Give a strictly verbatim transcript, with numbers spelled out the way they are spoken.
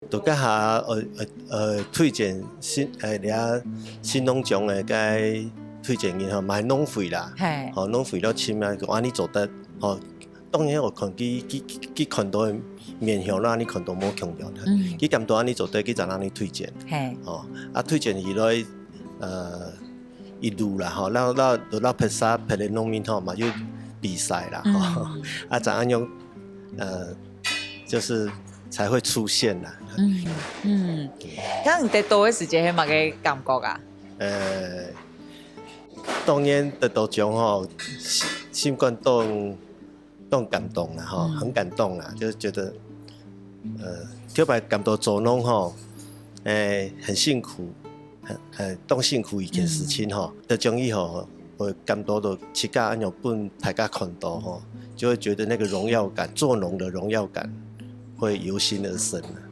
就該下，呃，呃，呃，推薦新，呃，這新農場个該推薦人吼，嘛係農會啦。嘿。吼，農會都請啊，講啊，你做得，吼，當然我看佢，佢，佢，佢看到个面向啦，你看到無共樣。嗯。佢感到啊，你做得，佢就讓你推薦。嘿。吼，啊，推薦以來，呃，一路啦，吼，那，那，那拍攝，拍个農民吼嘛，有比賽啦，吼。嗯。啊，怎樣，呃，就是才會出現啦。嗯，嗯。該你得到个時節係麼个感覺啊？呃，當然得到獎吼，心，心肝當，當感動啦，吼，嗯。很感動啦，就覺得，呃，特別感到做農吼，誒，很辛苦，很，呃，當辛苦一件事情吼。嗯。得獎以後，會感到到自家恁樣分大家看到吼，就會覺得那個榮耀感，做農的榮耀感會由心而生啊。